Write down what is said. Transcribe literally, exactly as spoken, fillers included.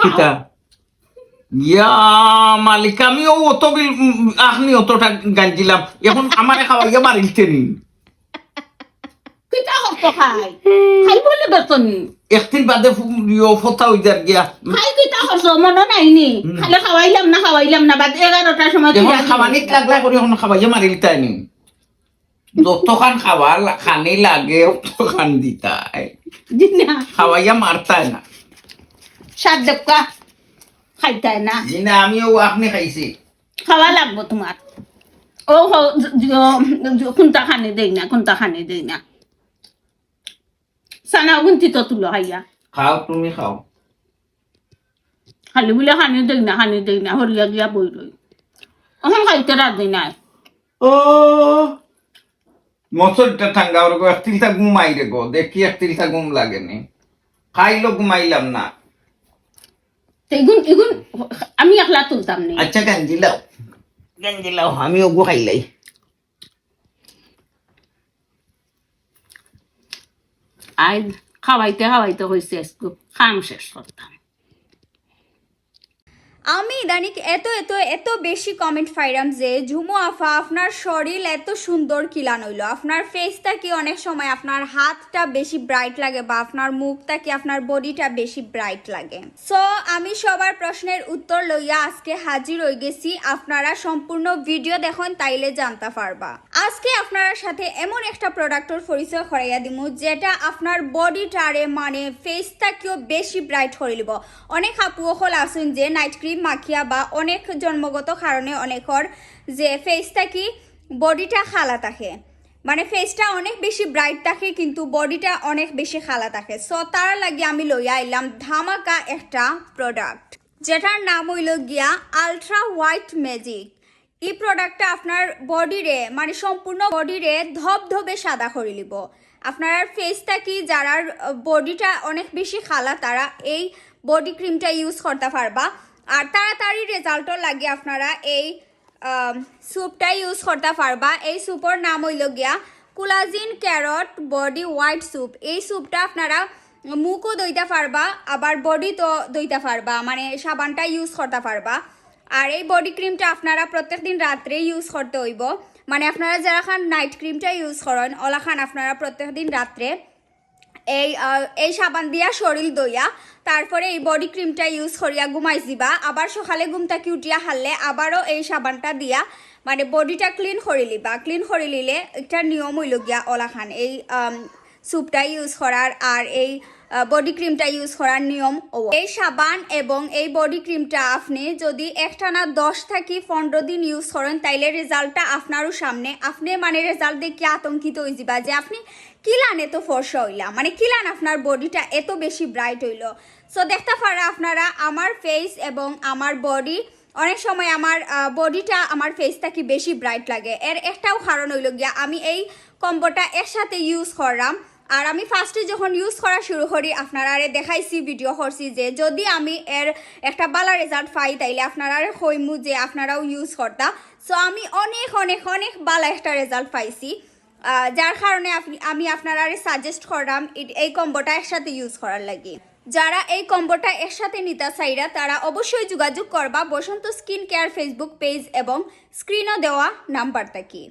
কিতা? ইয়া মালিক, আমি অউ অত বিল, উম, আখনি অতটা গাঞ্জিলাম। এখন আমারে খাওয়াইয়া মারিলতে নি। কিতা করতো খাই? খাই বলে বেতনি। একদিন বাদে ফু-, ইয়ো ফতা অই যার গিয়া। খাই কিতা করছো? মনো নাই নি? হুম। খালি খাওয়াইলাম না, খাওয়াইলাম না, বাদ এগারোটার সময় এখন খাওয়ানিত লাগলা করি, এখন খাওয়াইয়া মারিলতায় নি। যতখান খাওয়া লা-, খানি লাগে, অতখান দিতায়। জি না। খাওয়াইয়া মারতায় না। সাত দক্কা খাইতায় না। জি না, আমি অউ আখনি খাইছি। খাওয়া লাগবো তোমার। ও হো, জ-, জ-, জ-, কোনটা খানি দেই না, কোনটা খানি দেই না। সানা গুনতি তো তুলো হাইয়া। খাও, তুমি খাও। খালি বলে খানি দেই না, খানি দেই না, হরিয়া গিয়া বই রই। অখন খাইতে রাজি নাই। ও, মসুরটা ঠান্ডা ওর গো, এক তিলটা ঘুমাই রে গো, দেখি এক তিলটা ঘুম লাগেনি। খাইলো ঘুমাইলাম না। তো ইগুন, ইগুন আমি একলা তুলতাম নি। আচ্ছা, গাঞ্জি লাও। গাঞ্জি লাও, আমি ওগু খাইলাই। আই খাওয়াইতে খাওয়াইতে কইছে আজকে কাম শেষ করতাম। আমি ইদানিং এত, এত, এত বেশি কমেন্ট পাইরাম যে, "ঝুমু আফা, আপনার শরীর এত সুন্দর কিলান অইলো? আপনার ফেসটা কি অনেক সময় আপনার হাতটা বেশি ব্রাইট লাগে বা আপনার মুখটা কি, আপনার বডিটা বেশি ব্রাইট লাগে?" সো আমি সবার প্রশ্নের উত্তর লইয়া আজকে হাজির অই গেছি। আপনারা সম্পূর্ণ ভিডিও দেখুন, তাইলে জানতা পারবা। আজকে আপনার সাথে এমন একটা প্রোডাক্টর পরিচয় করাইয়া দিমু, যেটা আপনার বডিটারে, মানে, ফেসটাকেও বেশি ব্রাইট করি লিব। অনেক আপু অকল আছইন যে নাইট ক্রিম মাখিয়া বা অনেক জন্মগত কারণে অনেকর যে ফেসটা কি বডিটা কালা থাকে, মানে, ফেসটা অনেক বেশি ব্রাইট থাকে কিন্তু বডিটা অনেক বেশি কালা থাকে। সো তার লাগি আমি লইয়া আইলাম ধামাকা একটা প্রোডাক্ট, যেটার নাম অইলো গিয়া আলট্রা হোয়াইট ম্যাজিক। এই প্রোডাক্টটা আপনার বডিরে, মানে, সম্পূর্ণ বডিরে ধবধবে সাদা করি লিব। আপনার ফেসটা কি, যারার, আহ, বডিটা অনেক বেশি কালা, তারা এই বডি ক্রিমটা ইউজ করতে পারবা। আর তাড়াতাড়ি রেজাল্টর লাগি আপনারা এই, আম, স্যুপটা ইউজ করতে পারবা। এই স্যুপর নাম অইলো গিয়া collagen carrot body white soup. এই স্যুপটা আপনারা মুখও ধইতা পারবা, আবার বডিত ধইতা পারবা, মানে, সাবানটা ইউজ করতা পারবা। আর এই বডি ক্রিমটা আপনারা প্রত্যেক দিন রাত্রে ইউজ করতে অইব। মানে, আপনারা যেলাখান নাইট ক্রিমটা ইউজ করইন, অলাখান আপনারা প্রত্যেক দিন রাত্রে এই, আহ, এই সাবান দিয়া শরীর ধইয়া, তারপরে এই বডি ক্রিমটা ইউজ করিয়া ঘুমাই যিবা। আবার সকালে ঘুম থাকি উঠিয়া হারলে আবারও এই সাবানটা দিয়া, মানে, বডিটা ক্লিন করি লিবা। ক্লিন করি লিলে একটা নিয়ম অইলো গিয়া অলাখান, এই, আম, স্যুপটা ইউজ করার আর এই, আহ, বডি ক্রিমটা ইউজ করার নিয়ম অউ। এই সাবান এবং এই বডি ক্রিমটা আপনি যদি একটানা দশ থাকি পনেরো দিন ইউজ করেন, তাইলে রেজাল্টটা আপনারও সামনে। আপনি, মানে, রেজাল্ট দেখিয়া আতঙ্কিত অই যিবা যে আপনি কিলান এত ফর্সা অইলা, মানে, কিলান আপনার বডিটা এত বেশি ব্রাইট অইলো। সো দেখতা পারা আপনারা আমার ফেস এবং আমার বডি, অনেক সময় আমার, আহ, বডিটা আমার ফেস থাকি বেশি ব্রাইট লাগে। এর একটাও কারণ অইলো গিয়া আমি এই কম্বোটা একসাথে ইউজ করলাম। আর আমি ফার্স্টে যখন ইউজ করা শুরু করি, আপনারারে দেখাইছি, ভিডিও করছি যে যদি আমি এর একটা বালা রেজাল্ট পাই, তাইলে আপনারারে কইমু যে আপনারাও ইউজ করতা। সো আমি অনেক, অনেক, অনেক বালা একটা রেজাল্ট পাইছি, আহ, যার কারণে আপনি, আমি আপনারারে সাজেস্ট করলাম এ-, এই কম্বোটা একসাথে ইউজ করার লাগি। যারা এই কম্বোটা একসাথে নিতা চাইরা, তারা অবশ্যই যোগাযোগ করবা বসন্ত স্কিন কেয়ার Facebook পেজ এবং স্ক্রিনও দেওয়া নাম্বার থাকি।